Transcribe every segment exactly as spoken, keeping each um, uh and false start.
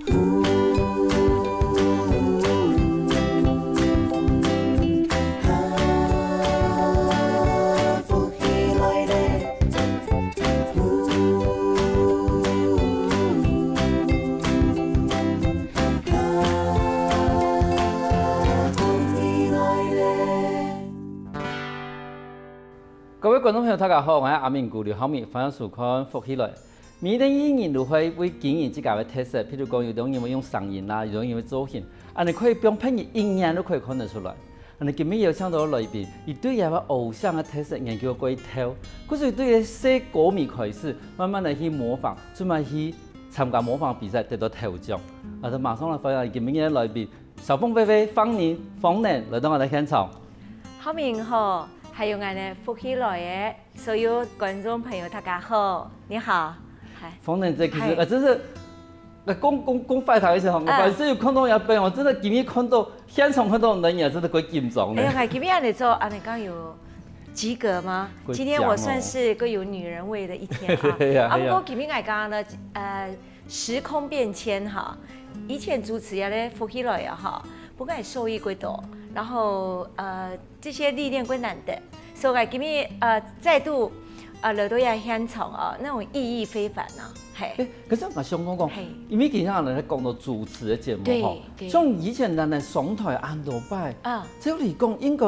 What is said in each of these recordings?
各位觀眾朋友，大家好，𠊎係阿明牯劉浩明，歡迎收看《福氣來》。每一個藝人都會為經營自家个特色，譬如講，有種人會用聲音啦，有種人會造型，恁樣可以放別人一眼都可以看得出來。恁樣今日邀請到个來賓，佢對這个偶像个特色研究過透，故所對這細歌迷開始，慢慢个去模仿，準備去參加模仿比賽，得到頭獎。啊，就馬上來歡迎今日个來賓， 小鳳飛飛、方寧、方寧來到𠊎个現場。浩明好，還有𠊎个福氣來个所有觀眾朋友，大家好，你好。嗨。方寧，這其實，嗨。呃，真是，呃，講，講，講壞話一下吼，嗯。我本身有看到一邊哦，真的今日看到，現場看到人也真的會緊張呢。哎喲，𠊎今日恁樣做，恁樣講有及格嗎？會緊張哦。今天我算是个有女人味的一天啊。對呀，啊，對呀。不過今日𠊎講呢，呃， 時空變遷哈，以前主持人个福氣來啊哈，不過也受益過多，然後呃這些歷練過難得，所以今日呃再度呃來到這現場啊，那種意義非凡啊，嘿。欸，可是𠊎想講講，嘿。因為今日人咧講到主持个節目吼，對，對。像以前咱个上台恁多擺，啊。照理講應該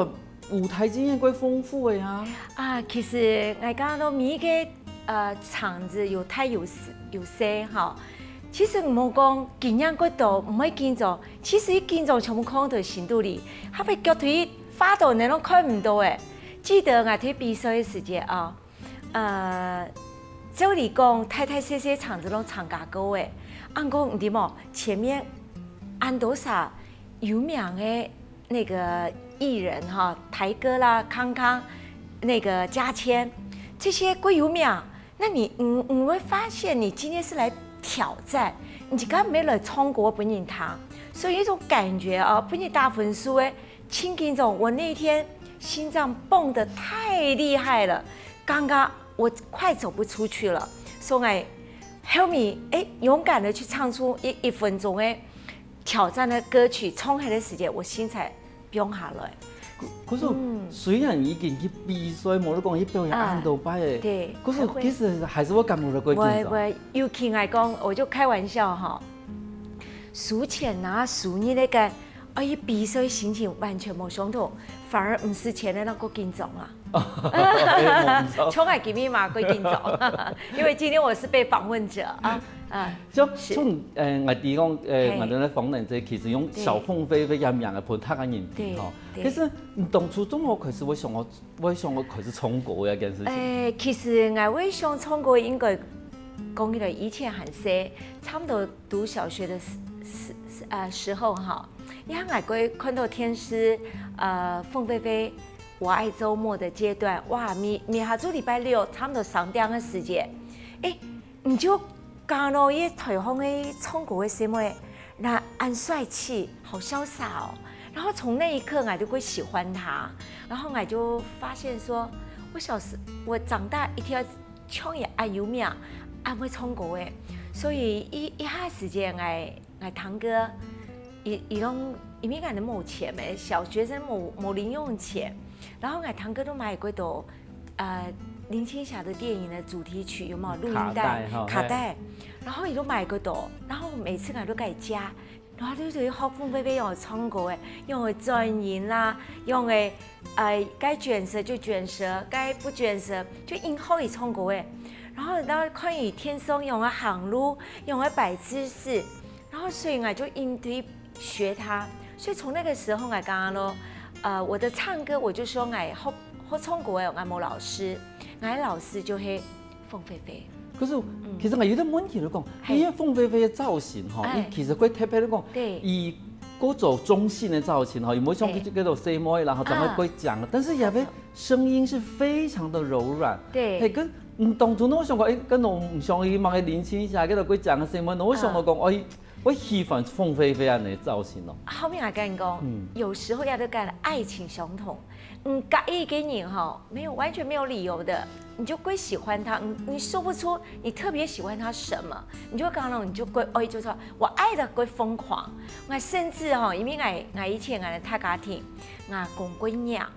舞台經驗過豐富个啊。啊，其實𠊎感覺到每一個呃場子有大有細，有細哈。其實毋好講經驗過多，毋會緊張。其實一緊張，全部囥在心肚裡，還會腳腿發抖，你都看毋到誒。記得𠊎去比賽个時節啊，呃，照理講，大大細細場子都參加過誒。毋過你知無，前面恁多儕有名个 那個藝人哈，台哥啦、康康、那個嘉謙，這些過有名，那你，你，你會發現你今天是來挑戰，你根本沒來唱歌分人聽，所以一種感覺啊，分人打分數誒，真緊張。我那天心臟蹦得太厲害了，剛剛我快走不出去了，所以後面，誒，勇敢地去唱出一，一分鐘誒， 挑戰个歌曲唱起个時節，我心才放下來。可，可是，嗯。雖然已經去比賽，無你講去表演啊，恁多擺誒，對，可是其實還是會感覺到過緊張。會，會，尤其來講，我就開玩笑哈，輸錢啊，輸你那個，哎，比賽心情完全無相同，反而毋輸錢个那個緊張啊。 哎，無錯。像𠊎今日嘛，過緊張，因為今天我是被訪問者啊，啊，像，是。像，呃，𠊎知講，呃，嘿。𠊎兜个訪問者其實用小鳳飛飛个名來分大家認知吼。對，對。可是你當初怎麼開始會想要，會想要開始唱歌這件事情？誒，其實𠊎會想唱歌應該講起來以前還細，差不多讀小學的時，時，呃，時候哈，因為𠊎會看到電視，呃，鳳飛飛 我愛週末的階段，哇，每，每下晝禮拜六差不多三點个時節，誒，你就看到一台上个唱歌个細妹，那恁帥氣，好瀟灑哦。然後從那一刻，𠊎就會喜歡她，然後𠊎就發現說，我小時，我長大一定要像佢恁有名，恁會唱歌誒。所以一，一下時間，𠊎 𠊎堂哥，佢，佢攏，因為𠊎兜無錢咩，小學生無，無零用錢，然後𠊎堂哥都買過多，呃，林青霞的電影的主題曲，有沒有？錄音帶、卡帶哈，卡帶，嘿。然後佢都買過多，然後每次𠊎都在家，然後就，就學鳳飛飛用唱歌誒，用个轉音啦，用个，呃，該捲舌就捲舌，該不捲舌就硬學佢唱歌誒。然後，然後看佢天生用个行路，用个擺姿勢， 然後所以𠊎就硬去學她。所以從那個時候，𠊎講咯，呃，我的唱歌，我就說𠊎學，學唱歌誒，𠊎無老師，𠊎老師就係鳳飛飛。可是，嗯。其實𠊎有點問題就講，嘿。因為鳳飛飛个造型吼，哎。佢其實會特別就講，對。佢較中性个造型吼，佢無像，哎。這種細妹，然後長得較靚，啊。但是佢个聲音是非常的柔軟。對。嘿，跟，嗯，當初𠊎想講，誒，跟𠊎毋像佢麼个林青霞，該種較靚个細妹，𠊎想到講，啊。哎，會喜歡鳳飛飛恁樣个造型哦。後面還跟你講，嗯有時候要跟愛情相同，嗯，佮意个人哈，沒有完全沒有理由的，你就會喜歡他，你你說不出你特別喜歡他什麼，你就剛剛你就會哎，就說我愛的會瘋狂。那甚至哈，因為我我以前我的大家庭，我公會娘，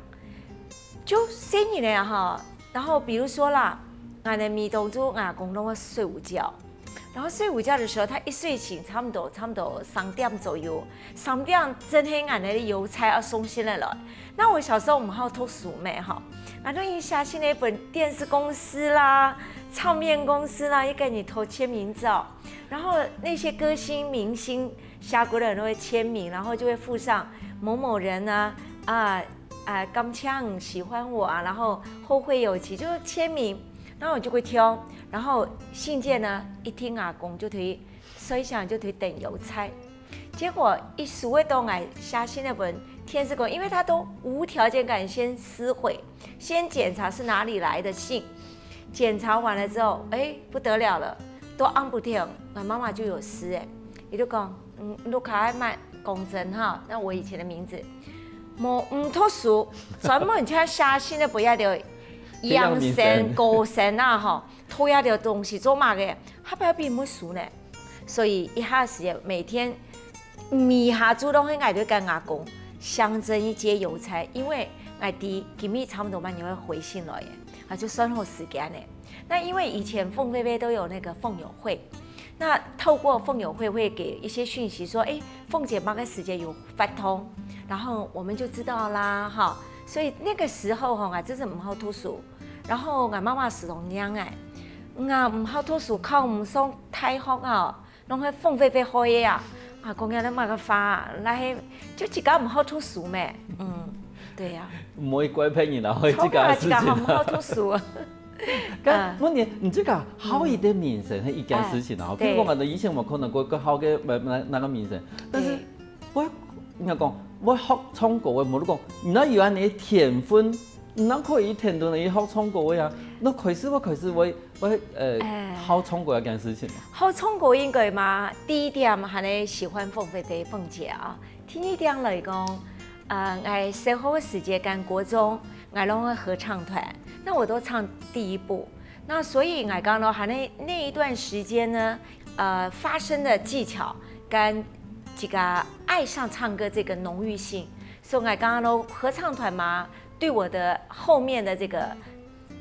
就生日了哈，然後比如說啦，我的咪東珠，我公都會睡午覺。然後睡午覺的時候，他一睡醒，差不多差不多三點左右，三點正係俺的郵差要送信了來。那我小時候我們還有讀書咩哈，俺都已經寫信了分電視公司啦、唱片公司啦，一个你投簽名照，然後那些歌星、明星下過的人都會簽名，然後就會附上某某人啊啊啊，感謝你喜歡我啊，然後後會有期就簽名，然後我就會挑，然後信件呢一聽阿公就推，所以想就推等郵差。结果一收个到来写信个文，天使公，因为他都无条件敢先撕毁，先检查是哪里来的信，检查完了之后，哎，不得了了，都按不掉，我妈妈就有事哎，也就讲，嗯，你个名仔蛮公正哈，那我以前的名字，无唔读书，专门就写信个不要的，养生、高升啊哈。 偷下个东西做嘛个，下擺變無輸呢。所以一下時每天每下主動去愛對跟阿公相爭一接郵差，因為愛知今日差不多半年會回信來耶，啊就算好時間呢。那因為以前鳳飛飛都有那個鳳友會，那透過鳳友會會給一些訊息說，哎，鳳姐麼个時間有發通，然後我們就知道啦哈。所以那個時候哈，啊真是毋好讀書， 然後𠊎媽媽時常罵𠊎，𠊎毋好讀書，考毋上大學啊，攏係鳳飛飛害个啊。啊，講這麼个話，那係就自家毋好讀書咩？嗯，對呀。毋好怪別人啦，係自家个事情啦。自家毋好讀書。該問題，你這個好一點名聲係一件事情啊。比如講，可能以前我可能過過好个那那那個名聲，但是 會，人家講，會學唱歌个，無你講，你若有恁樣个天分，你哪可以天天去學唱歌个啊？那開始會開始會會呃，好唱歌這件事情。好唱歌應該嘛，第一點還係喜歡鳳飛飛鳳姐啊。第二點來講，呃，𠊎小學个時節跟國中，𠊎攏係合唱團，那我都唱第一部。那所以𠊎講到還係那一段時間呢， 呃發聲的技巧跟這個愛上唱歌這個濃郁性，所以𠊎講到合唱團嘛，對我的後面的這個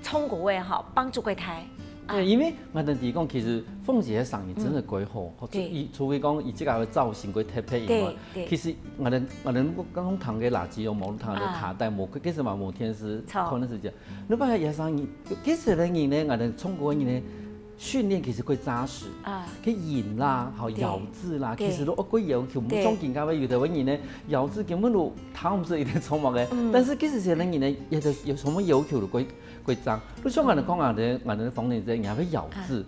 唱歌會哈幫助較大。對，因為𠊎等知講，其實鳳姐个聲音真个蓋好，除非講佢這個造型蓋特別以外，其實𠊎等𠊎等講聽个垃圾哦，無聽个卡帶，無其實嘛無電視看个時間，你發現佢个聲音，其實个人呢，𠊎等唱歌个人呢， 訓練其實較扎實，啊，去音啦，好咬字啦，其實都較要求。毋像今下有个人呢，咬字根本都聽毋出佢在唱麼个。但是其實有个人呢，也有什麼要求都較較差。你像𠊎等講𠊎等𠊎等个方言，人家會咬字，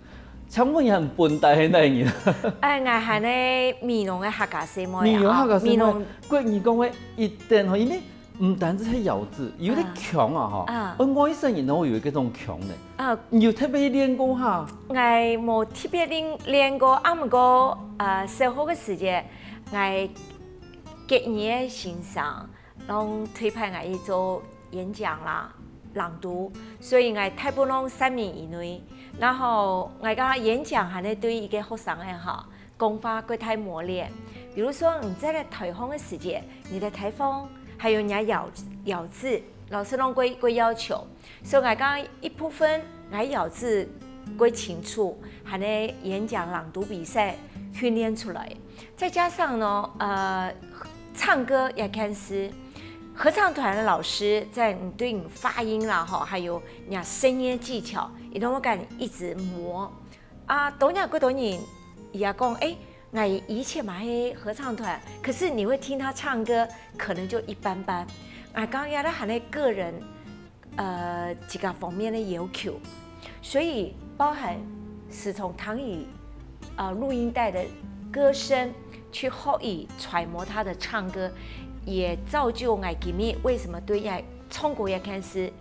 請問你很笨蛋係哪人？哎，𠊎還係美濃个客家細妹啊，美濃客家細妹，美濃，怪你講个一點吼，因為 毋單止係咬字，有兜腔啊吼，啊，外省人都有一種腔呢。啊，你有特別練過哈？𠊎無特別練練過，啊毋過啊，小學个時節，𠊎國語个先生，攏推派𠊎去做演講啦、朗讀，所以𠊎大部分攏三名以內。然後𠊎感覺演講還係對一個學生个吼， 講話較大磨練。比如說你在台上个時節，你的台風，還有你个咬咬字，老師攏會會要求。所以𠊎講一部分𠊎咬字較清楚，還係演講朗讀比賽訓練出來。再加上呢，呃，唱歌也開始，合唱團的老師在你對你發音啦，吼，還有你个聲音技巧，佢都會跟你一直磨。 啊，當然，過多人也講，哎，𠊎以前嘛係合唱團，可是你會聽他唱歌，可能就一般般。啊，剛剛他還在個人，呃，幾個方面的要求，所以包含是從唐以，呃，錄音帶的歌聲去後以揣摩他的唱歌，也造就𠊎今日為什麼對愛唱歌也開始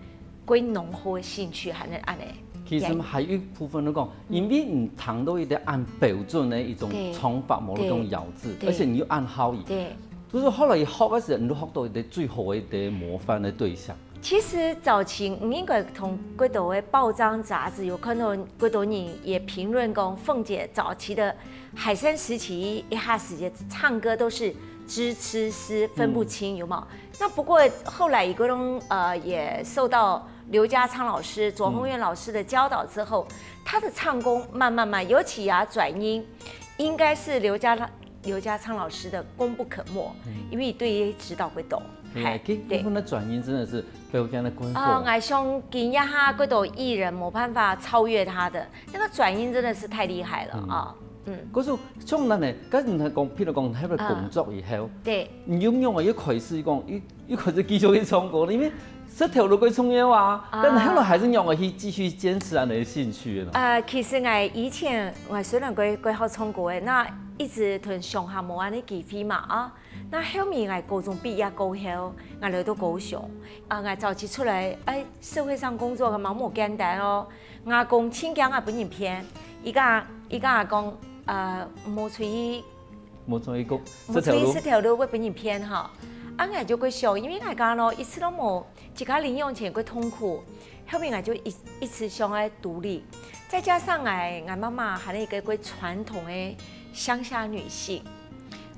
歸濃厚个興趣，還能恁呢。其實還有一部分就講，因為你聽到一個恁標準个一種唱法，無一種咬字，而且你又恁好意，對，就是後來學个時候，你都學到一個最好个一個模範个對象。其實早期你應該同幾多个報章雜誌有看到幾多人也評論講，鳳姐早期的海山時期一下時間唱歌都是支吃絲分不清，有沒有？那不過後來一個人呃也受到劉家昌老師、卓宏願老師的教導之後，他的唱功慢慢慢，尤其啊轉音，應該是劉家劉家昌老師的功不可沒，因為對於指導會懂。哎，這部分的轉音真的是表現得很好。啊，𠊎想今一下各種藝人沒辦法超越他的那個轉音，真的是太厲害了啊！嗯，可是像恁呢，該你講，譬如講，你个工作以後，對，你又仰般又開始講，又又開始繼續去唱歌，因為這條路最重要啊。啊但你後來還是仰般去繼續堅持恁呢个興趣个呢？呃，其實𠊎以前𠊎雖然過過好唱歌个，那一直同上下無恁呢機會嘛啊。那後面𠊎高中畢業過後，𠊎來到高雄，啊，𠊎早期出來，哎，社會上工作个嘛無簡單哦。阿公盡驚𠊎分人騙，佢講佢講阿公，呃，莫出去 無錯，一个這條路，這條路會分人騙哈。啊，𠊎就會想，因為𠊎講咯，一直都無自家零用錢，會痛苦，後面𠊎就一一直想愛獨立，再加上𠊎𠊎媽媽還係一個會傳統的鄉下女性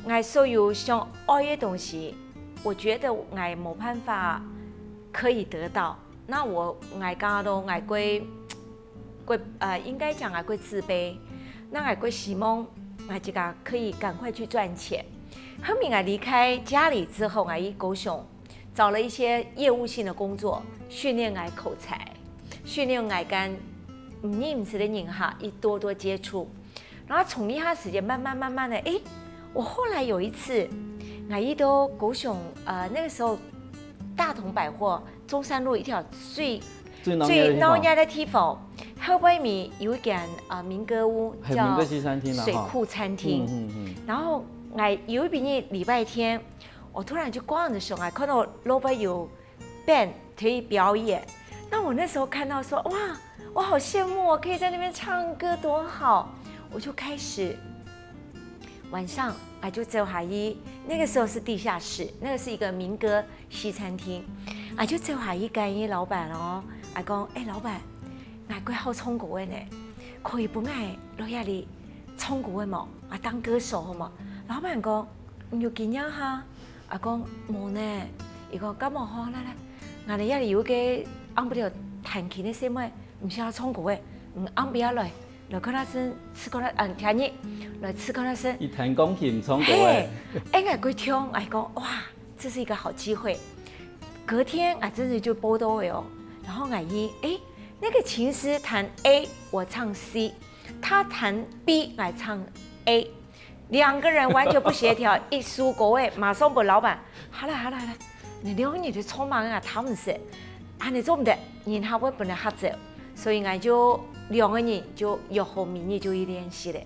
，𠊎所有想愛的東西，我覺得𠊎無辦法可以得到，那我𠊎講咯，𠊎會 過呃，應該講啊，過自卑。那𠊎過希望𠊎自家可以趕快去賺錢。後面𠊎離開家裡之後，𠊎去高雄找了一些業務性的工作，訓練𠊎口才，訓練𠊎跟毋認識的人哈，一多多接觸。然後從那下時間慢慢慢慢的，誒，我後來有一次，𠊎去到高雄，呃，那個時候大同百貨中山路一條最最鬧熱个地方。最鬧熱个地方，後背面有一間，呃，民歌屋，係，叫民歌西餐廳啦，水庫餐廳。哈。嗯，嗯，嗯。然後𠊎有一日禮拜天，我突然就逛的時候，𠊎看到路背有band可以表演。那我那時候看到說，哇，我好羨慕哦，可以在那邊唱歌，多好！我就開始 晚上，啊，就走下去，那個時候是地下室，那個是一個民歌西餐廳，啊，就走下去跟老闆哦，啊，講，哎，老闆，𠊎過好唱歌个呢，可以分𠊎落下去唱歌个無？啊，當歌手好無？老闆講，你有經驗哈？啊，講，無呢。佢講，該無好，來來，𠊎這下有個暗不了彈琴个細妹，毋曉唱歌个，你暗晡仔來。 來看下先，試看下，嗯，聽日來試看下先。佢彈鋼琴唱歌个。嘿，哎，𠊎過暢，𠊎講，哇，這是一個好機會。隔天，𠊎真的就報到了哦。然後𠊎一，哎，那個琴師彈A，我唱C，他彈B，𠊎唱A。 兩個人完全不協調，一首歌誒，馬上分老闆，好了好了好了，你兩個人就唱麼个啊，聽毋識，恁樣做毋得，人家會分人嚇走，所以𠊎就兩個人就約好明日就去練習了。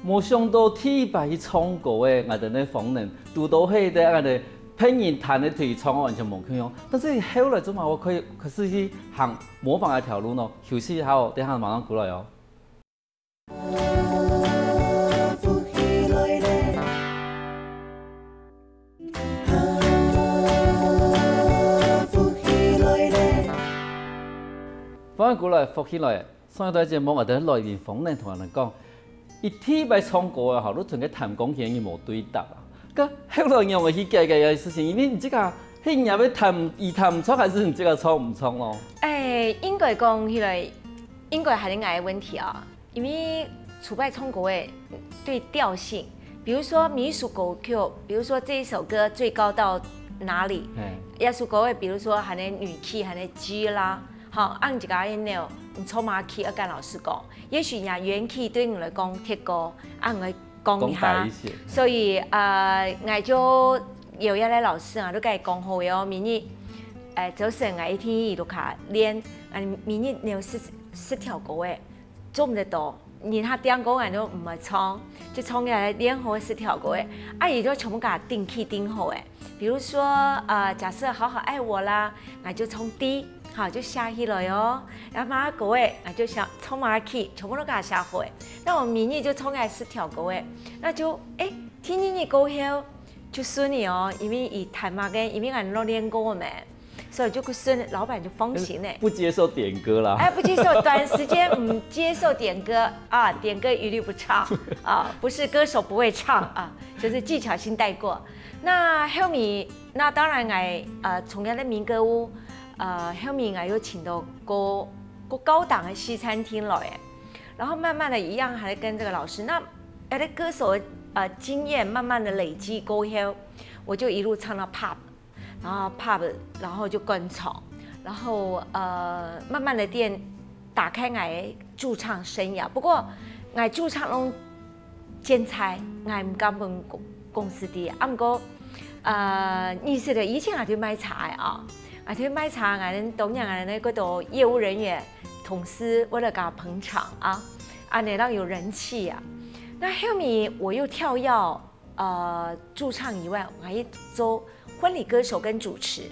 無想到第一擺去唱歌誒，𠊎兜个訪問堵到係在𠊎兜別人彈个對唱完全無共樣，但是後來做麼个會可以開始去行模仿該條路呢？休息一下哦，等下馬上過來哦。 歡迎過來，福氣來。上一段節目，𠊎兜來賓訪問同𠊎兜講，佢第一擺唱歌啊，吼，都同个彈鋼琴个人無對答啊。該後來仰會去解決這个事情？因為你這个係人家會彈，佢彈毋著，還係你這个唱毋著咯？哎，應該講起來，應該還係𠊎个問題啊。 因為初擺唱歌誒，對調性，比如說每一首歌曲，比如說這一首歌最高到哪裡，嘿。這首歌誒，比如說還有女key，還有G啦，好，按自家个腦，你唱麼key，要跟老師講，也許人家原key對你來講忒高，啊，你會降一下。降低一些。所以，呃，𠊎就有一個老師啊，就跟佢講好喲，明日，呃，早晨𠊎一定愛去練，啊，明日你有十，十條歌誒。 做毋得到，人家點歌𠊎都毋會唱，就唱起來練好十條歌誒，啊，佢就全部共定key定好誒。比如說，呃，假設好好愛我啦，𠊎就唱D，好，就寫起來哦。然後馬拉歌誒，啊，就寫唱馬拉key，全部都給他寫好誒。那我明日就唱該十條歌誒，那就誒，第二日過後就順利哦，因為佢彈嘛个，因為俺都練過嘛，所以就順，老闆就放心誒。不接受點歌啦。哎，不接受，短時間不接受點歌啊，點歌一律不唱啊，不是歌手不會唱啊，就是技巧性帶過。那後面，那當然哎，呃，從前的民歌屋，呃，後面哎又請到過過高档的西餐廳了耶。然後慢慢的一樣還跟這個老師，那哎的歌手的呃經驗慢慢的累積過後，我就一路唱到 pub，然後 pub，然後就灌肠，然後呃慢慢的店打開來駐唱生涯。不過，來駐唱攏兼差，𠊎毋敢分公公司知。啊，毋過，呃，意思就以前𠊎去賣茶个啊，𠊎去賣茶，𠊎等當然𠊎等个多業務人員、同事為了搞捧場啊，啊，能讓有人氣啊。那後面我又跳要呃駐唱以外，我還做婚禮歌手跟主持。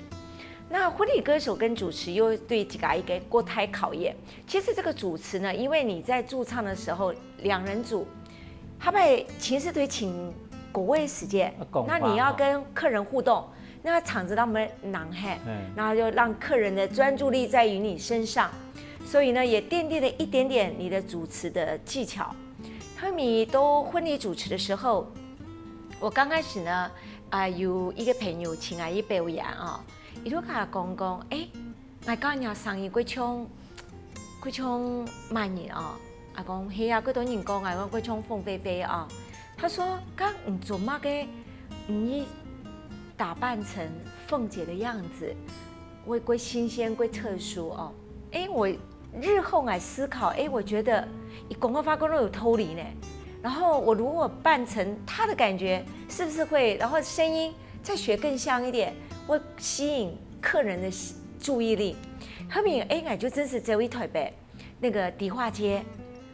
那婚禮歌手跟主持又對自家一個過大考驗。其實這個主持呢，因為你在駐唱的時候，兩人組，他們其實對請國外時間，那你要跟客人互動，那場子那麼難嘿，然後就讓客人的專注力在於你身上，所以呢，也奠定了一點點你的主持的技巧。後面到婚禮主持的時候，我剛開始呢，啊，有一個朋友請𠊎去表演啊，佢就同𠊎講講，誒，𠊎講你生意過像過像麼人哦？𠊎講係啊，過多人講，𠊎講過像鳳飛飛啊。他說，該你做麼个，你打扮成鳳姐的樣子，會過新鮮，過特殊哦。誒，我日後來思考，誒，我覺得你講个話講到有道理呢。然後我如果扮成他的感覺，是不是會，然後聲音再學更像一點，會吸引客人的注意力。後面，誒，𠊎就真實走去台北那個迪化街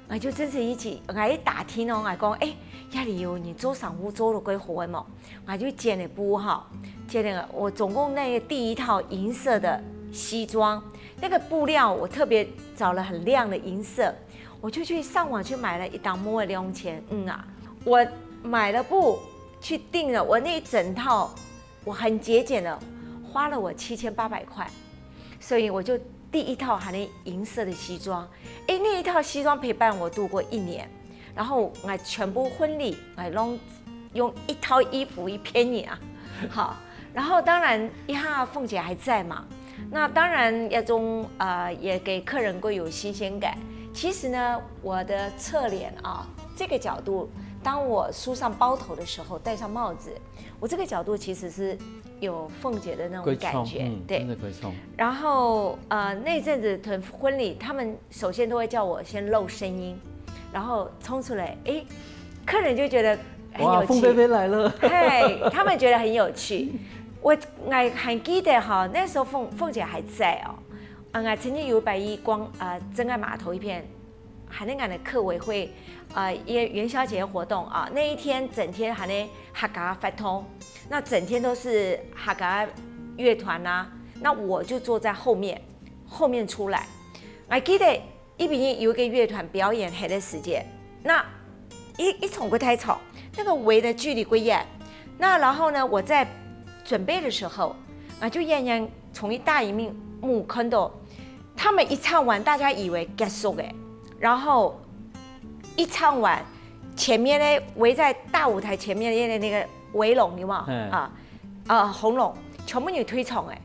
，𠊎就真實一起，𠊎一打聽哦，𠊎講，誒，這裡有你做商務做得過好个無？ 𠊎就揀了布哈，揀了我總共那個第一套銀色的西裝，那個布料我特別找了很亮的銀色，我就去上網去買了一頂帽仔兩千五啊。我買了布去訂了，我那一整套我很節儉的，花了我七千八百塊，所以我就第一套還那銀色的西裝，誒，那一套西裝陪伴我度過一年。 然後𠊎全部婚禮，𠊎攏用一套衣服一片人啊，好，然後當然一下鳳姐還在嘛，那當然要中呃也給客人會有新鮮感。其實呢，我的側臉啊，這個角度，當我梳上包頭的時候，戴上帽子，我這個角度其實是有鳳姐的那種感覺，嗯、對。真的可以唱。然後呃那陣子團婚禮，他們首先都會叫我先露聲音，然後衝出來，誒，客人就覺得很有趣。哇，鳳飛飛來了。嘿，他們覺得很有趣。我還還記得哈，那時候鳳鳳姐還在哦，啊，曾經有一擺一光啊，真愛碼頭一片，還那个客委會啊，一个元宵節活動啊，那一天整天還那客家活動，那整天都是客家樂團啊，那我就坐在後面，後面出來。我記得一邊有一個樂團表演黑的時間，那一一場過大場，那個圍的距離過遠，那然後呢，我在準備的時候，啊，就遠遠從一大螢幕看到，他們一唱完，大家以為結束了，然後一唱完，前面呢圍在大舞台前面的那個圍龍有沒有啊？啊，紅龍全部有退場哎，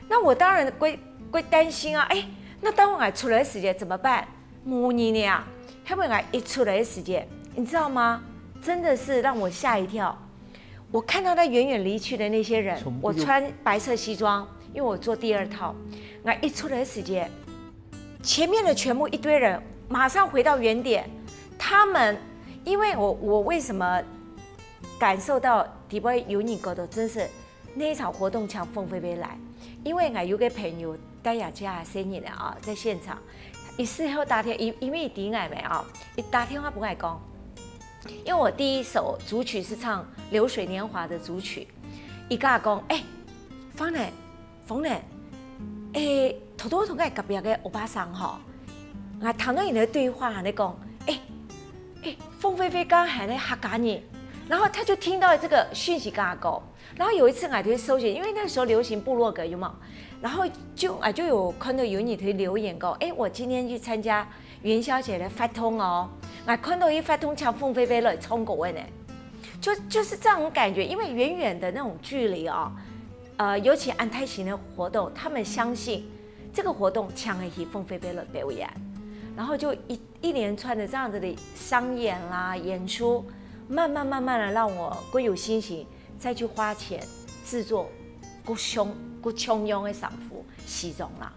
那我當然會會擔心啊，哎，那等會出來的時間怎麼辦？ 無人呢啊，後尾𠊎一出來的時間，你知道嗎？真的是讓我嚇一跳。我看到那遠遠離去的那些人，我穿白色西裝，因為我坐第二套，𠊎一出來的時間，前面的全部一堆人馬上回到原點。他們，因為我我為什麼感受到底背有你哥的真是 那一場活動請鳳飛飛來，因為𠊎有個朋友帶佢个細人仔啊，在現場，佢事後打電，因因為佢知𠊎嘛啊，佢打電話分𠊎講，因為我第一首主曲是唱《流水年華》的主曲，佢甲講，哎，芳姐，芳姐，哎，多同𠊎隔壁个歐巴桑吼，𠊎聽到佢个對話，佢講，哎，哎，鳳飛飛剛才个客家人，然後他就聽到這個訊息跟他講，然後有一次𠊎就去搜尋，因為那時候流行部落格有沒有？然後就啊就有看到有人就留言講，哎，我今天去參加元宵節的活動哦，𠊎看到一活動請鳳飛飛來唱歌个呢，就就是這種感覺，因為遠遠的那種距離哦，呃，尤其恁大型的活動，他們相信這個活動請得起鳳飛飛來表演，然後就一一連串的這樣子的商演啦、演出，慢慢慢慢的讓我更有信心再去花錢製作更像更像樣个衫褲、西裝啦。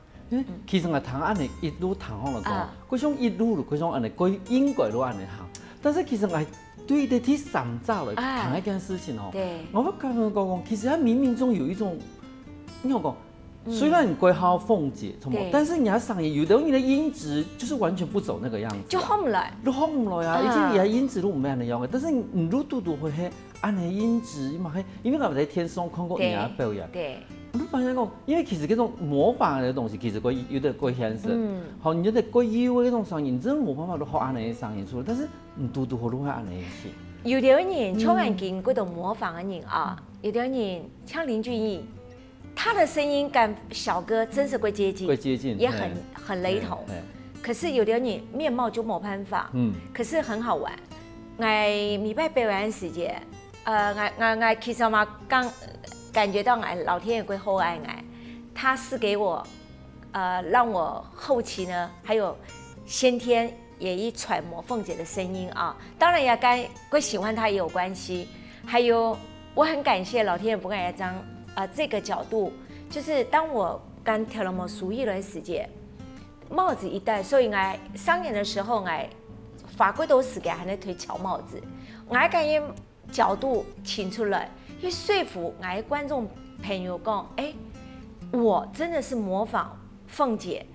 其實𠊎聽恁樣一路聽下來講啊，佢想一路佢想恁樣，佢應該都恁樣行。但是其實𠊎對於第三集來啊談一件事情哦，對我會感覺講，其實他冥冥中有一種，你有講，雖然你歸好鳳姐，什麼對，但是你要想，有的人的音質就是完全不走那個樣子啊，就好毋來。都好毋來啊，啊而且你的音質都毋係恁樣个，但是你都堵堵會係恁樣音質嘛，係，因為我在電視上看過你的表演，對，我就發現講，因為其實這種模仿的東西，其實佢有點過現實，嗯好，你有點過有那種聲音，你真的無辦法都學恁樣的聲音出來，但是你堵堵好都會恁樣去。有的人像恁經過到模仿的人啊，有的人像林俊逸，他的聲音跟小哥真是會接近，會接近，也很嘿很雷同。嘿嘿可是有的人面貌就沒辦法，嗯，可是很好玩。𠊎每擺表演時節，呃，𠊎𠊎𠊎其實嘛剛感覺到𠊎老天爺會厚愛𠊎，他賜給我，呃，讓我後期呢還有先天也一揣摩鳳姐的聲音啊，當然也跟會喜歡她也有關係。還有，我很感謝老天爺分𠊎一張，呃，這個角度，就是當我跟跳了魔術一的時節，帽子一戴，所以𠊎商演的時候，𠊎花過多時間還在推喬帽子，𠊎感覺角度請出來，去說服𠊎的觀眾朋友講，哎，我真的是模仿鳳姐，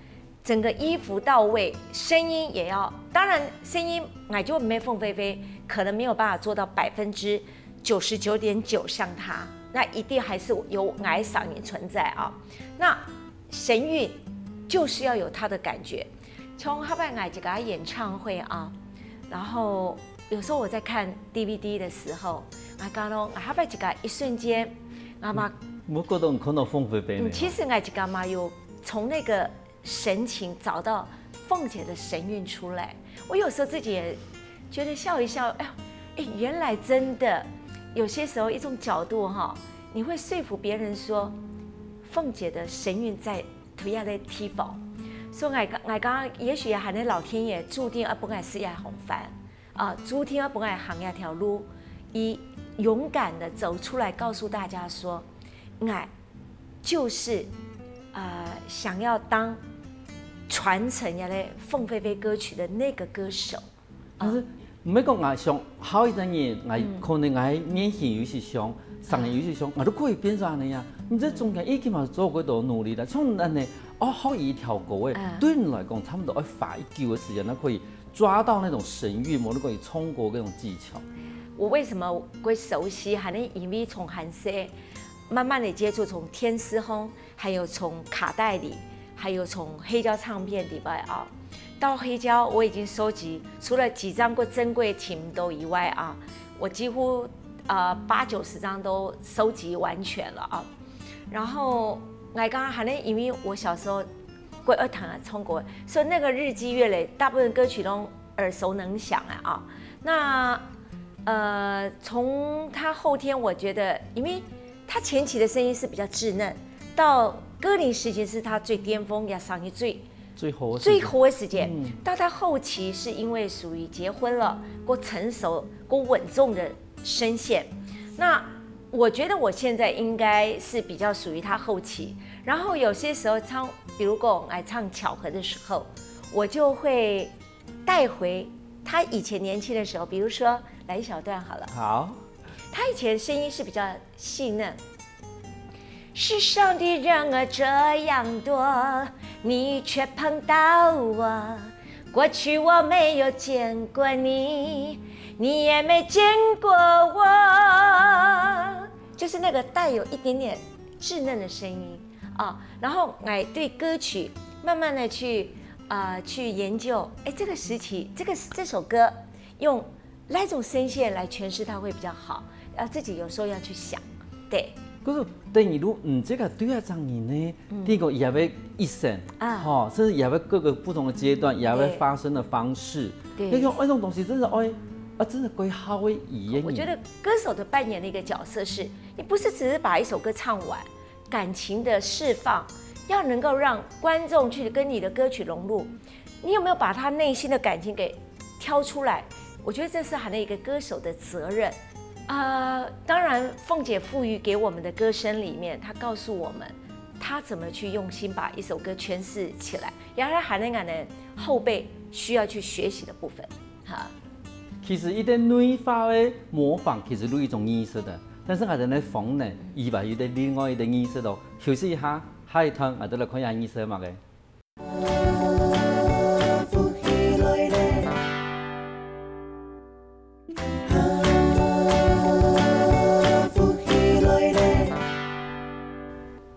整個衣服到位，聲音也要，當然聲音𠊎就沒鳳飛飛，可能沒有辦法做到百分之九十九點九像她，那一定還是有𠊎的嗓音存在啊。那神韻就是要有她的感覺。從後來𠊎自家演唱會啊，然後有時候我在看D V D的時候，𠊎感覺𠊎後來自家一瞬間，𠊎嘛，我覺得你看到鳳飛飛呢，嗯，其實𠊎自家嘛有從那個神情找到鳳姐的神韻出來。我有時候自己也覺得笑一笑，哎呀，哎，原來真的有些時候一種角度哈，你會說服別人說，鳳姐的神韻在同樣的地方。所以𠊎講，𠊎講，也許還係老天爺注定要分𠊎食這行飯，啊，注定要分𠊎行這條路，佢勇敢的走出來告訴大家說，𠊎就是，呃，想要當傳承原來鳳飛飛歌曲的那個歌手。但是毋係講𠊎想好一陣人，𠊎可能𠊎面型有些像，聲音有些像，𠊎都可以變成恁樣啊。你這中間已經嘛做過多努力了，像恁樣哦，學一條歌誒，嗯對你來講差不多要花一久的時間，那可以抓到那種神韻，無你可以唱歌那種技巧。我為什麼會熟悉？還係因為從還細，慢慢的接觸，從天詩風，還有從卡帶裡，還有從黑膠唱片裡面啊，到黑膠我已經收集，除了幾張過珍貴尋到以外啊，我幾乎呃八九十張都收集完全了啊。然後𠊎講還係因為我小時候過愛聽啊唱歌，所以那個日積月累，大部分歌曲都耳熟能詳啊啊。那呃，從他後天，我覺得，因為他前期的聲音是比較稚嫩，到歌齡時期是他最巔峰，也嗓音最最好的時間最好的時間。嗯到他後期是因為屬於結婚了，過成熟、過穩重的聲線。那我覺得我現在應該是比較屬於他後期。然後有些時候唱，比如講來唱巧合的時候，我就會帶回他以前年輕的時候，比如說來一小段好了。好，他以前聲音是比較細嫩。世上的人儿这样多，你却碰到我。过去我没有见过你，你也没见过我。就是那個帶有一點點稚嫩的聲音。啊，然后来对歌曲慢慢的去呃去研究，哎，这个时期这个这首歌用哪种声线来诠释它会比较好，要自己有时候要去想，对。可是等於如果你這個對啊，張你呢，第一個也會一生啊哈，甚至也會各個不同的階段也會對發生的方式，对要用那種東西真的哎啊，真的歸好的語言。我觉得歌手的扮演的一个角色是，你不是只是把一首歌唱完，感情的释放，要能够让观众去跟你的歌曲融入。你有没有把他内心的感情给挑出来？我觉得这是含了一个歌手的责任。呃，当然，凤姐赋予给我们的歌声里面，她告诉我们，她怎么去用心把一首歌诠释起来，也是含了俺的后辈需要去学习的部分。哈。其實一個內化的模仿，其實有一種意思的，但是我哋呢，仿呢，以外有個另外一個意思咯。休息一下，下一段我哋來看一下意思係麼个。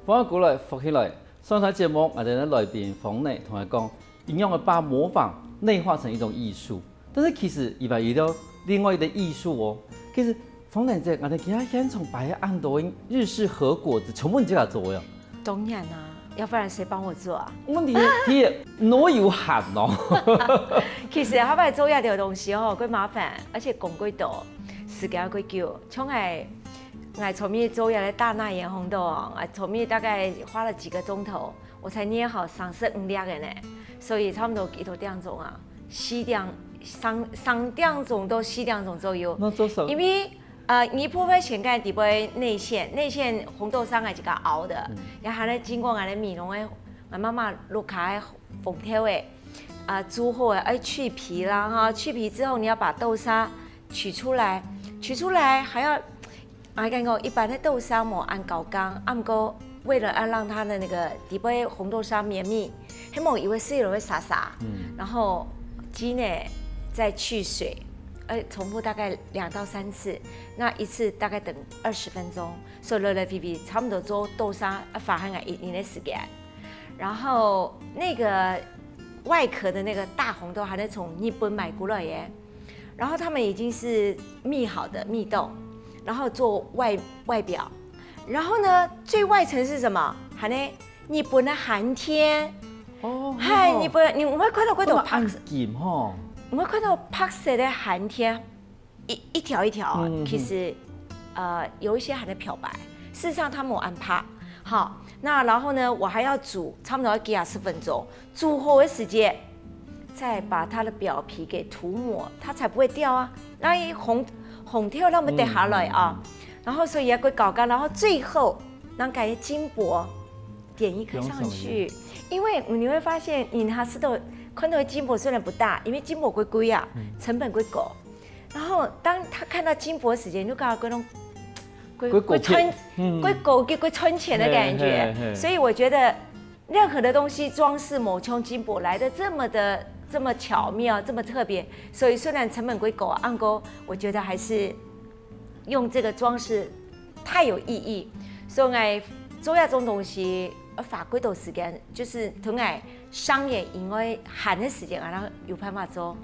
歡迎過來，福氣來。上台節目，我哋呢來賓方呢同佢講，一樣个把模仿內化成一種藝術，但是其實佢還有另外一個藝術哦。其實方蘭姐，我哋今日現場擺恁多日式和果子，全部你自家做个。当然啦、要不然谁帮我做啊？我問題係，哪有閒哦？其实下擺做這條東西哦，過麻煩，而且講過多，時間過久。像𠊎，𠊎昨日做這個大納言紅豆哦，𠊎昨日大概花了幾個鐘頭，我才捏好三十五粒个呢，所以差不多幾多點鐘啊？四點，三三點鐘到四點鐘左右。那做什麼？因為呃，你不會先看底背內餡，內餡紅豆沙係自家熬的，然後還要經過俺的美濃的，俺媽媽屋下的紅豆的，啊、煮好的，要去皮啦哈，去皮之後你要把豆沙取出來，取出來還要，啊，跟你講，一般的豆沙無恁高剛，啊，毋過為了要讓它的那個底背紅豆沙綿密，希望以為是有會沙沙，然後雞呢再去水，呃，重複大概兩到三次，那一次大概等二十分鐘，所以來來回回差不多做豆沙啊，花很啊一年的時間。然後那個外殼的那個大紅豆還是從日本買過來的，然後他們已經是蜜好的蜜豆，然後做外外表，然後呢最外層是什麼？還呢日本的寒天，哦，嗨，哦日本你有沒有看到過一種都 box？很紧吼。有沒有看到白色的寒天？一一條一條啊，嗯其實呃有一些還在漂白，事實上它沒有恁白。好，那然後呢，我還要煮，差不多要幾十分鐘，煮好的時間，再把它的表皮給塗抹，它才不會掉啊。那一紅紅豆那麼得下來啊，然後所以要過搞干，然後最後讓感覺金箔點一顆上去，因為你會發現你拿石頭看到的金箔雖然不大，因為金箔貴貴啊，成本貴高。然後當他看到金箔時間，就剛剛那種貴貴高級貴穿嗯貴高級貴穿錢的感嘿嘿覺，嘿所以我覺得任何的東西裝飾無像金箔來的這麼的這麼巧妙，這麼特別。所以雖然成本貴高，毋過我覺得還是用這個裝飾太有意義。所以𠊎做這種東西，呃，花幾多時間，就是同𠊎商演以外閒的時間，然後有辦法做。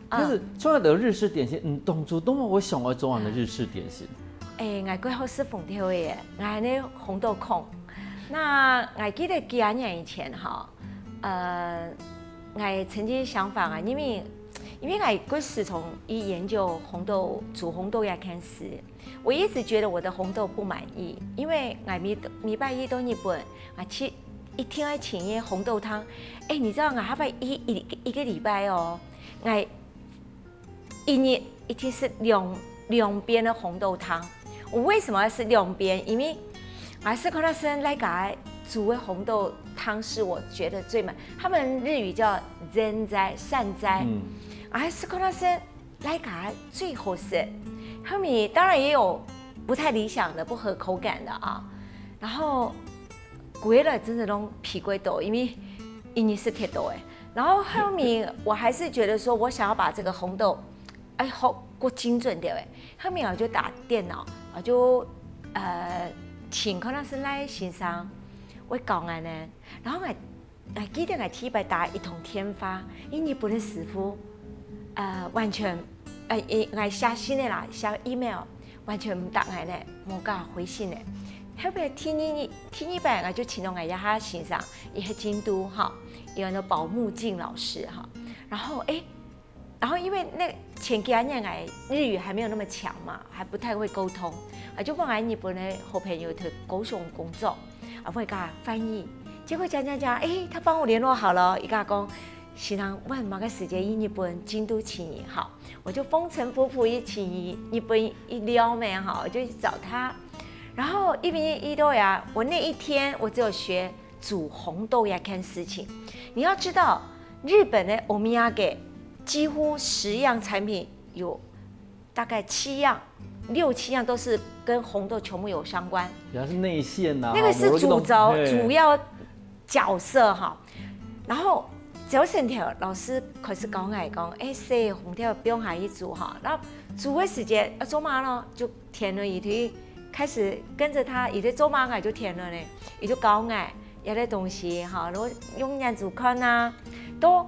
啊但是做了日式點心，嗯，當初都沒有想要做恁个日式點心。哎，𠊎過好食紅豆的耶，𠊎呢紅豆控。那𠊎記得幾多年以前哈，呃，𠊎曾經想法啊，因為因為𠊎過時從一研究紅豆煮紅豆也開始，我一直覺得我的紅豆不滿意，因為𠊎每每擺一到日本，啊去一定要請一紅豆湯。哎，你知道啊，他拜一一一個禮拜哦，𠊎一日一定食兩兩遍的紅豆湯。我為什麼要食兩遍？因為還是看到生來家煮的紅豆湯是我覺得最滿。他們日語叫 zenzai 善哉，嗯，還是看到生來家最好食。後面當然也有不太理想的、不合口感的啊。然後歸來真的攏皮貴多，因為一日食忒多哎。然後後面我還是覺得說我想要把這個紅豆，哎，好過精準點哎。後面我就打電腦，我就呃請看到生來先生，會講恁呢。然後𠊎，𠊎記得𠊎第一擺打一通電話，因為日本个師傅，呃，完全，呃，𠊎寫信个啦，寫email，完全毋答𠊎呢，無甲回信呢。後尾第二日，第二擺𠊎就請到𠊎這下先生，佢係京都哈，佢安到寶木敬老師哈。然後，誒，然後因為那前幾年來日語還沒有那麼強嘛，還不太會溝通，啊，就問𠊎日本的好朋友在高雄工作，啊，會跟他翻譯。結果講講講，誒，他幫我聯絡好了，佢講，先生，問麼个時間去日本京都尋你哈，我就風塵僕僕一起日本一溜咩哈，我就去找他。然後一邊一路呀，我那一天我只有學煮紅豆這件事情。你要知道，日本的お土産幾乎十樣產品有大概七樣、六七樣都是跟紅豆全部有相關。也是內餡呐，那個是主軸主要角色哈。然後朝晨頭老師開始講來講，哎，洗紅豆放下去煮哈，然後煮个時間要做麼咯？就聽了一堆，開始跟著他，一堆做麼个就聽了呢，佢就教𠊎。 這个東西哈，如果用眼珠看啊，都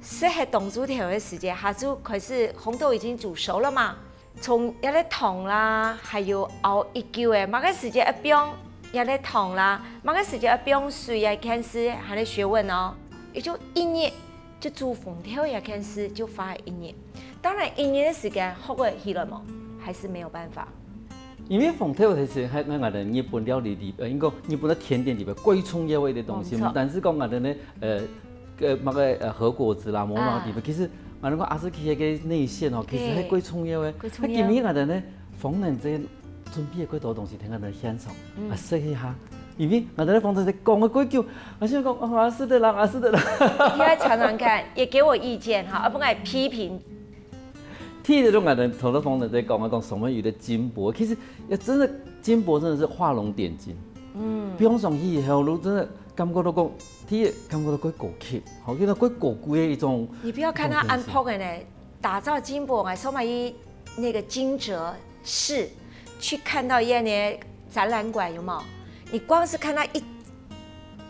食忒當晝頭个時間，下晝開始紅豆已經煮熟了嘛。從這个糖啦，還有熬幾久个，麼个時間愛放這个糖啦，麼个時間愛放水啊，開始還在學問哦。也就一日就煮紅豆這件事就花了一日。當然，一日的時間學會起來嗎？還是沒有辦法。 因為紅豆其實還𠊎等日本料理裡，呃，應該日本的甜點裡邊最重要的一個東西，毋單是講𠊎等呢，呃，呃，那個呃和果子啦，無嘛地方，其實𠊎等講阿斯奇那個內餡哦，其實還最重要的。那今日𠊎等呢，訪問這準備的最多東西，聽𠊎等先生啊，說一下，因為𠊎等訪問在講了幾久，而且講啊，是的啦，啊，是的啦。你來嚐嚐看，也給我意見哈，而不愛批評。 第一種啊，頭頭方在講啊，講什麼有的金箔，其實也真的金箔真的是畫龍點睛。嗯，放上去以後，你真的感覺到講，第一感覺到蓋高級，好，感覺到蓋高貴的一種。你不要看它恁薄的呢，打造金箔啊，上面一那個金澤寺去看到一些展覽館有沒有？你光是看它一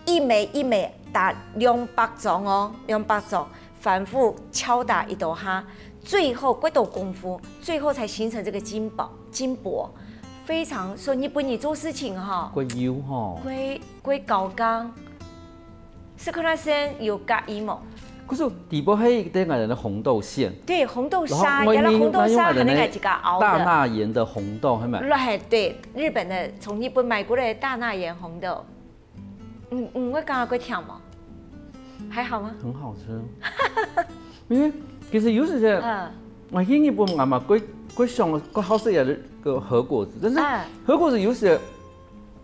一枚一枚打兩百張哦，兩百張， 反覆敲打一兜哈，最後幾多功夫，最後才形成這個金寶金箔，非常說日本人做事情哈，過有吼，過過高剛，是看他先有加一毛。可是底部還有一點个紅豆餡，對，紅豆沙，原來紅豆沙還能改幾个熬的。大納言的紅豆，係咪？對，對，日本的從日本買過來的大納言紅豆。 嗯嗯，會感覺過甜無？還好嗎？很好吃。因為其實有時間，嗯，我去日本嘛嘛，過過想過好食个个和果子，但是和果子有時，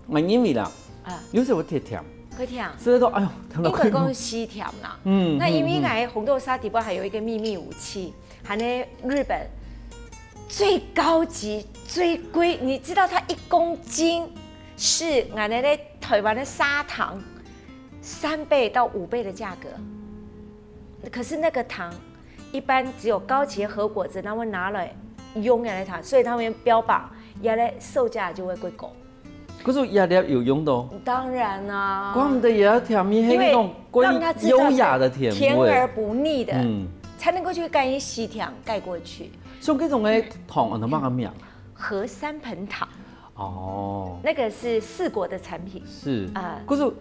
我認為啦，啊，有時會甜甜，會甜，所以說，哎呦，甜到應該講係甜啦。嗯，那因為該紅豆沙底部還有一個秘密武器，還有日本最高級、最貴，你知道它一公斤是俺那 台灣的砂糖三倍到五倍的價格。可是那個糖一般只有高級和果子，他們拿來用來糖，所以他們標榜，原來售價就會過高。可是壓力有用到，當然啦、啊，怪不得也要甜蜜，因為那種優雅的甜味，甜而不膩的，嗯，才能夠去跟一些甜蓋過去。像這種的糖，安到麼个名？和三盆糖。 哦，那個是四國的產品。是啊，可是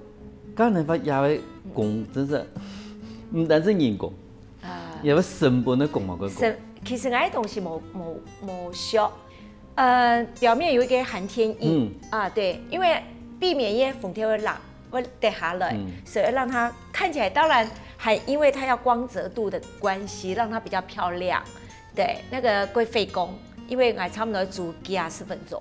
剛才發芽的功真是，毋單是人工啊，也要成本的功嘛，个功。其實𠊎个東西無無無俗，呃，表面有一個寒天液啊，對，因為避免一些紅豆會落會跌下來，所以讓它看起來，當然還因為它要光澤度的關係，讓它比較漂亮。 對，那個過費工，因為𠊎差不多煮幾下十分鐘，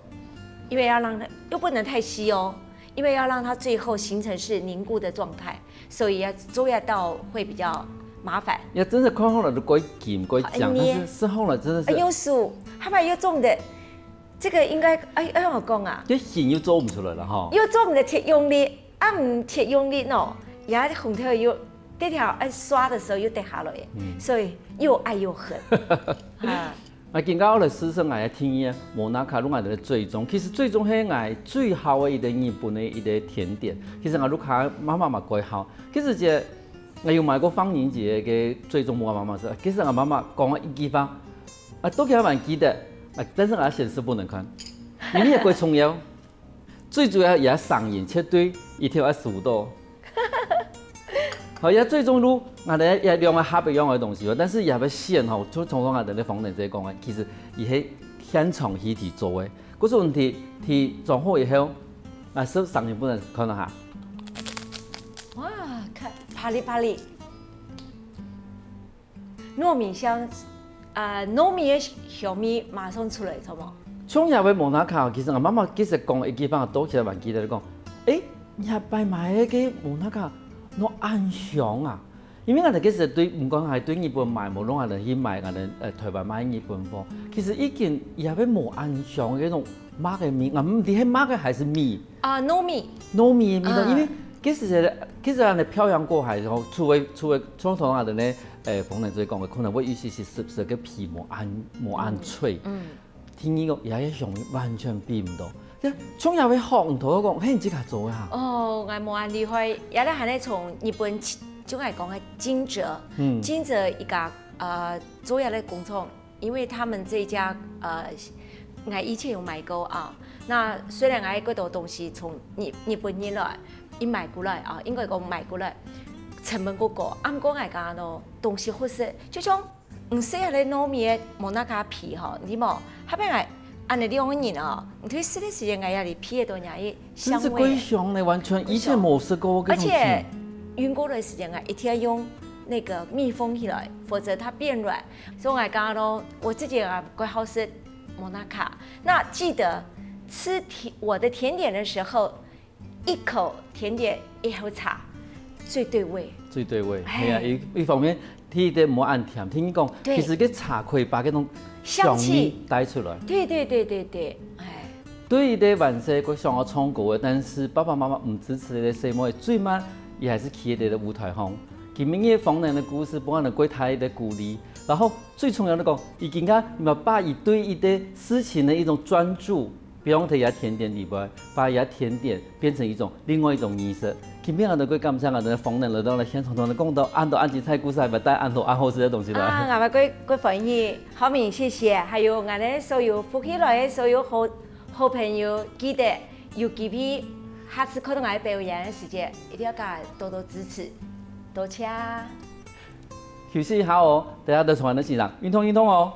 因為要讓它又不能太稀哦，因為要讓它最後形成是凝固的狀態，所以要做一道會比較麻煩。也真的看好了都過緊過講，但是吃好了真的是，有時候還有種的，這個應該哎哎我講啊，這形又做毋出來了哈，又做毋得切用力。 啊毋切用力喏，也紅豆又跌掉，哎，刷的時候又跌下來，所以又愛又恨。啊， 𠊎今下愛來試試𠊎个第二个摩納卡，用𠊎个水粽。其實水粽係𠊎最好个一個日本个一個甜點。其實𠊎屋下媽媽嘛蓋好。其實這，𠊎有買過芳年姐个水粽，𠊎媽媽食。其實𠊎媽媽講了一句話，啊，到今還記得，啊，但是𠊎先食分你看，因為也蓋重要。 最主要也聲音絕對一定愛收到。好，也最終路，𠊎兜也兩個合一樣个東西哦，但是也愛選吼，就通常𠊎兜个訪問者講个，其實佢係現場去提做个。故所你提，提裝好以後，啊，係聲音分你看一下。哇，看，啪哩啪哩。 糯米香，呃，糯米个香味馬上出來，著無？像這位摩納卡，其實𠊎媽媽其實講一句話，到現在還記得講，誒，你這擺買个摩納卡，哪恁香啊？因為𠊎兜其實對，毋管係對日本買，無論𠊎兜去買，𠊎兜，呃，台灣買日本貨，其實已經也會無恁香个那種麥个味，啊，毋知係麥个還是米。 啊，糯米。糯米个味道，嗯。因為其實，其實恁樣漂洋過海，然後除了，除了傳統啊的呢，誒，紅奶水講的，可能會有一些些澀澀个皮無恁，無恁脆。嗯。聽你講，也係香味完全比毋到。這像也會好，毋同講，嘿，你自家做个哈？哦，𠊎無恁厲害，也係還係從日本，就𠊎講个金澤，嗯。金澤一個，呃，做這个工廠， 因為他們這一家，呃，𠊎以前有買過啊。那雖然𠊎个多東西從日，日本人來，一買過來啊，應該講買過來，成本過高，啊，毋過𠊎講喏，東西好食，就像你食下个糯米个摩納卡皮吼，你無，下邊𠊎恁樣兩個人哦，你對食个時間𠊎也離皮个多年，香味。真是歸香呢，完全以前無食過个東西。而且運過來時間啊，一定要用那個密封起來，否則它變軟。所以𠊎講咯，我自己啊，怪好食摩納卡。那記得吃甜，我的甜點的時候，一口甜點，一口茶，最對味。最對味，嘿。係啊，一，一方面，第一个無恁甜，聽你講，對。其實个茶可以把這種香味香氣。帶出來。對，對，對，對，對，哎。對於這晚上个想要唱歌个，但是爸爸媽媽毋支持个細妹，最慢也還是企在這个舞台上。今晡日訪問个故事，分𠊎兜蓋大个鼓勵。然後最重要个講，已經啊，你們把佢對一個事情个一種專注， 比方在這甜點裡背，把這甜點變成一種另外一種儀式。今晡日𠊎兜蓋感謝𠊎兜个訪問來到了現場，同𠊎兜講到恁多恁精彩故事，還帶恁多恁好食个東西來。啊，𠊎兜蓋，蓋歡喜，好明，謝謝。還有𠊎兜所有福氣來个所有好，好朋友，記得有機會下次看到𠊎兜表演个時節，一定要共𠊎多多支持，多謝。休息一下哦，等下再同𠊎兜欣賞，運動運動哦。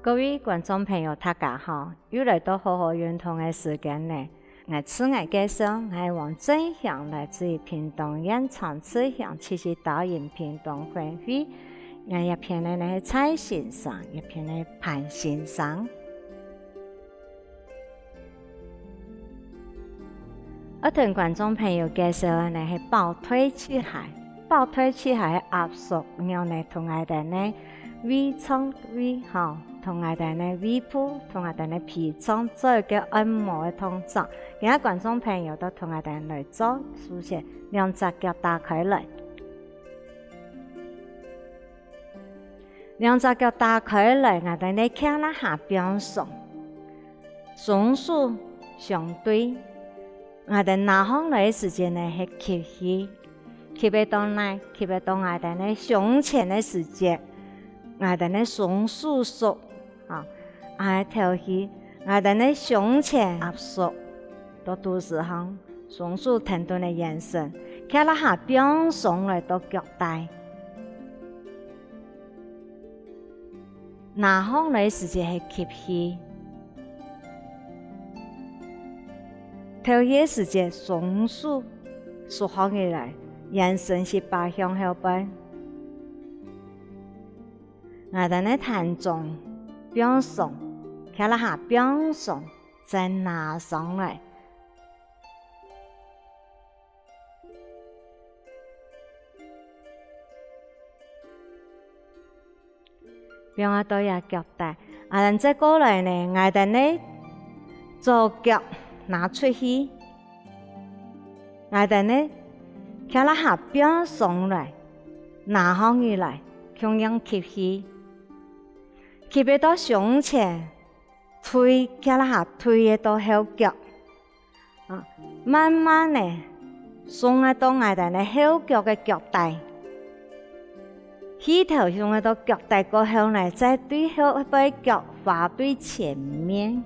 各位觀眾朋友，大家好！又來到好好運動个時間呢。𠊎自𠊎介紹，𠊎係王正祥，來自於屏東縣長治鄉，七十多人屏東分會。𠊎這片个呢係蔡先生，這片个潘先生。 愛同觀眾朋友介紹个呢係保腿器械。保腿器械个壓縮，然後呢同𠊎兜呢胃腸胃吼，同𠊎兜呢胃部，同𠊎兜呢脾臟做一個按摩个動作。今日觀眾朋友都同𠊎兜來做，首先兩隻腳打開來。 兩隻腳打開來，𠊎兜呢胯下放鬆，雙手相對。𠊎兜拿䟘來个時節呢係吸氣，吸會到哪？吸會到𠊎兜呢胸前个時節，𠊎兜呢雙手縮，啊，啊，敨氣，𠊎兜呢胸前壓縮，到肚屎項。 雙手跈等个圓身，胯下放鬆來到腳底。拿䟘來時節係吸氣，敨氣个時節雙手縮䟘起來，圓身係把向後背。𠊎兜个膻中放鬆，胯下放鬆，再拿上來。 放下到這腳底。啊，再過來呢，𠊎兜呢，左腳拿出去，𠊎兜呢，胯下放鬆來，拿䟘起來，共樣吸氣。吸忒到胸前，推，胯下推忒到後腳。啊，慢慢仔，送仔到𠊎兜呢後腳个腳底。氣頭送仔到腳底過後呢，再對後背腳滑對前面。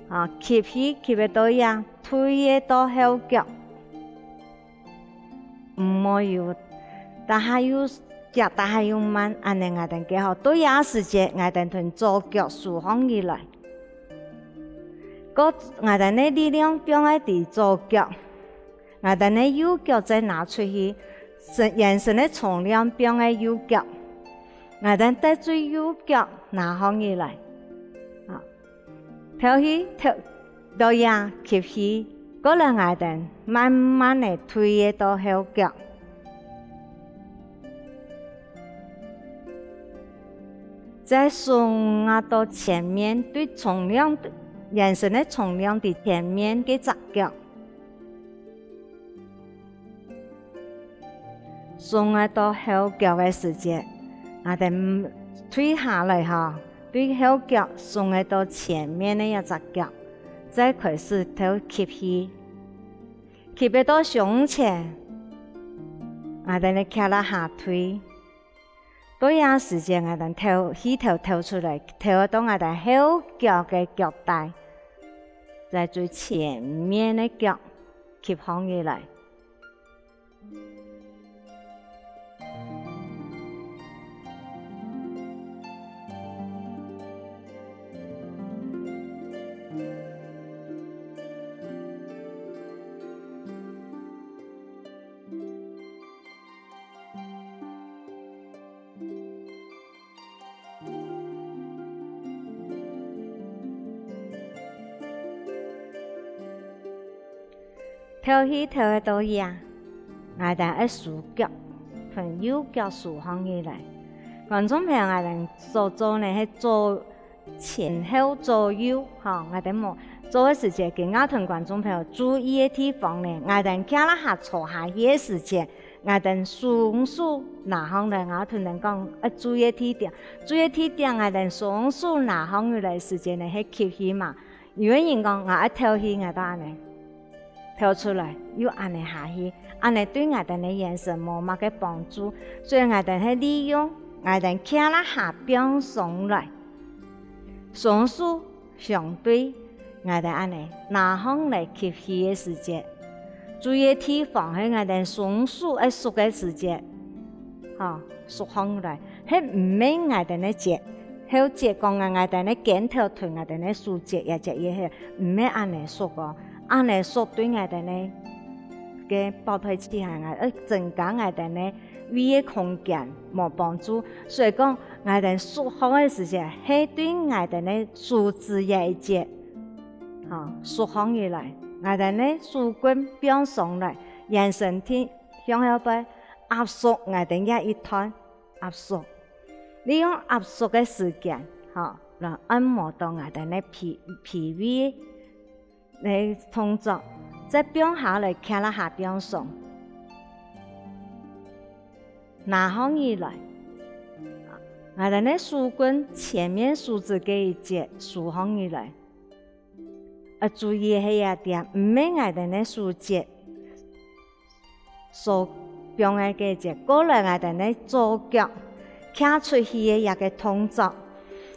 啊，吸氣，吸忒到這，推仔到後腳。 毋好有，逐下又遽，逐下又慢，恁仔𠊎兜較好。到這時節，𠊎兜同左腳收䟘起來。過𠊎兜呢力量放在在左腳，𠊎兜呢右腳再拿出去，身，圓身个重量放在右腳，𠊎兜帶轉右腳拿䟘起來。啊， 敨氣，敨，到這吸氣，過來𠊎兜慢慢仔推仔到後腳。再送仔到前面，對重量，圓身个重量在前面該隻腳。 送仔到後腳个時節，𠊎兜退下來吼，對後腳送仔到前面个這隻腳，再開始敨吸氣。吸忒到胸前，𠊎兜呢胯下推。到這時節，𠊎兜敨，氣頭敨出來，敨到𠊎兜後腳个腳底，再對前面个腳吸䟘起來。 敨氣敨仔到這，𠊎兜愛收腳，同右腳收䟘起來。觀眾朋友，𠊎兜所做呢係左前後左右，吼，𠊎兜無做个時節，今𠊎同觀眾朋友注意个地方呢，𠊎兜胯下坐下去个時節，𠊎兜雙手拿䟘來，𠊎同人講愛注意个地點，注意个地點，𠊎兜雙手拿䟘起來个時節呢係吸氣嘛。 有个人講，𠊎愛敨氣，𠊎就恁仔敨出來，又恁仔下去，恁仔對𠊎兜个圓身無麼个幫助。所以𠊎兜係利用𠊎兜胯下放鬆來，雙手相對，𠊎兜恁仔拿䟘來吸氣个時節，注意个地方係𠊎兜雙手愛縮个時節，吼，縮䟘來。 係毋係𠊎兜个節，後節講啊，𠊎兜个肩頭同𠊎兜个手節也節也係，毋係恁仔縮哦，恁仔縮對𠊎兜个保護器械啊，愛增加𠊎兜个胃个空間，無幫助。所以講，𠊎兜縮䟘个時節，係對𠊎兜个手指這一節，吼，縮䟘起來，𠊎兜个手骨放鬆來，圓身體向後背壓縮𠊎兜這一段。 壓縮。利用壓縮个時間，吼，來按摩到𠊎兜个脾，脾胃个動作，再放下來，胯下放鬆。拿䟘起來，𠊎兜个手骨前面手指該一節收䟘起來。 愛注意个係這點，毋係𠊎兜个手節，手放个該節，過來𠊎兜个左腳擎出去个這個動作。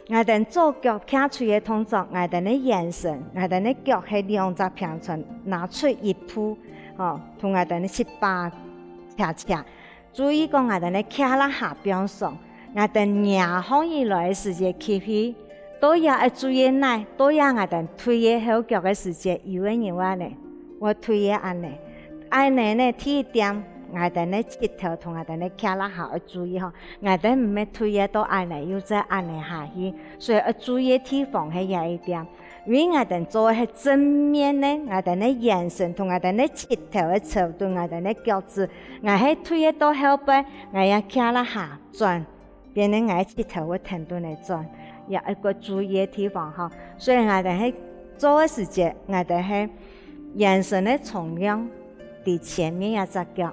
𠊎兜左腳擎出去个動作，𠊎兜个圓身，𠊎兜个腳係兩隻平伸，拿出一步，吼，同𠊎兜个膝把斜斜。 注意講𠊎兜个胯下放鬆，𠊎兜擎䟘起來个時節吸氣，到這愛注意哪，到這𠊎兜推个後腳个時節，有个人會恁仔，會推个恁仔。恁仔呢，第一點，𠊎兜个膝頭同𠊎兜个胯下愛注意吼，𠊎兜毋係推个到恁仔，又再恁仔下去，所以愛注意个地方係這一點。 因為𠊎兜做个係正面呢，𠊎兜个圓身同𠊎兜个膝頭个側對𠊎兜个腳趾，𠊎係推个到後背，𠊎也胯下轉，變成𠊎个膝頭會跈等來轉。也一個注意个地方吼。所以𠊎兜係做个時節，𠊎兜係圓身个重量在前面這隻腳。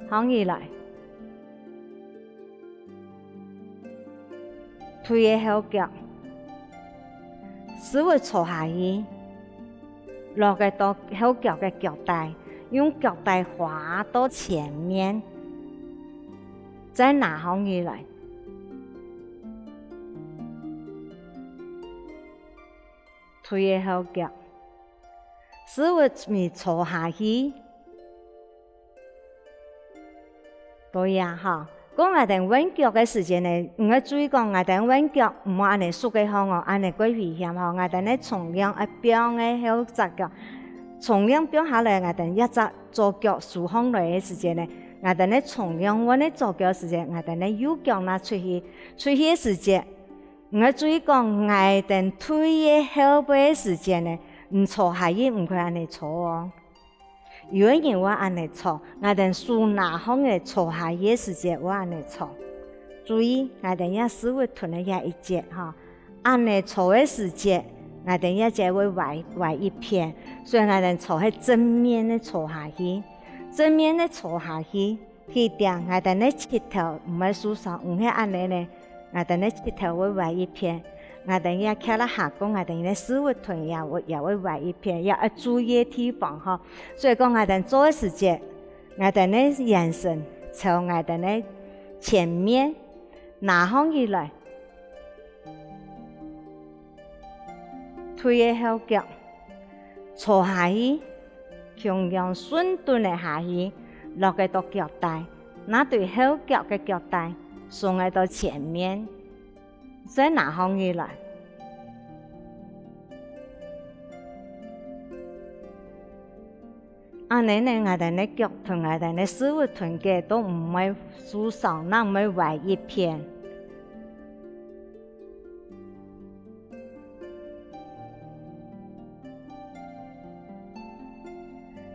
䟘起來，推个後腳，屎朏坐下去，落个到後腳个腳底，用腳底滑到前面，再拿䟘起來。 推个後腳，屎朏尾坐下去。對啊，吼。講𠊎兜換腳个時節呢，你愛注意講𠊎兜換腳毋好恁仔縮个項哦，恁仔過危險吼。𠊎兜个重量愛放个後隻腳，重量放下來，𠊎兜這隻左腳收䟘來个時節呢，𠊎兜个重量換个左腳个時節，𠊎兜个右腳拿出去，出去个時節， 你愛注意講，𠊎兜推个後背个時節呢，你坐下去毋可以恁仔坐哦。有个人會恁仔坐，𠊎兜手拿䟘仔坐下去个時節會恁仔坐。注意，𠊎兜這屎朏吞个這一節吼，恁仔坐个時節，𠊎兜這節會歪，歪一片，所以𠊎兜坐係正面个坐下去，正面个坐下去。 第一點，𠊎兜个膝頭毋會受傷，毋係恁仔呢，𠊎兜个膝頭會歪一片。𠊎兜這蹶啊下降，𠊎兜个屎朏吞也會，也會歪一片，也愛注意个地方吼。所以講𠊎兜做个時節，𠊎兜个圓身朝𠊎兜个前面拿䟘起來。 推个後腳，坐下去，共樣順等个下去，落个到腳底，拿對後腳个腳底，送个到前面，再拿䟘起來。 恁仔呢，𠊎兜个腳同𠊎兜个屎朏吞个都毋會受傷，也毋會歪一片。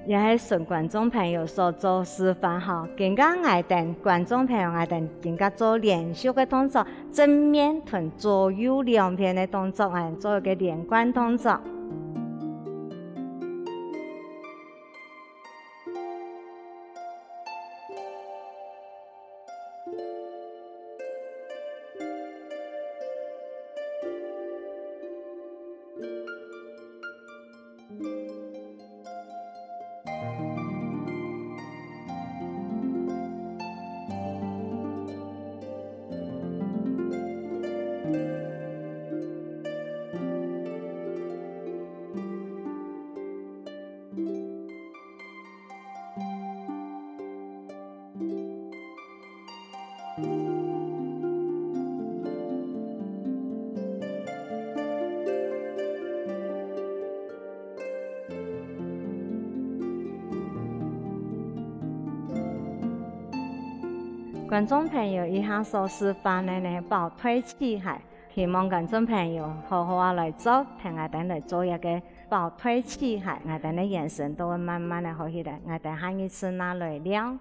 這係順觀眾朋友所做示範吼，今下𠊎兜觀眾朋友，𠊎兜今下做連續个動作，正面同左右兩片个動作，𠊎兜做一個連貫動作。 觀眾朋友，以下所示範个呢，包袋器械，希望觀眾朋友好好仔來做，跈𠊎兜來做一個包袋器械，𠊎兜个圓身都會慢慢仔好起來，𠊎兜下一次正來尞。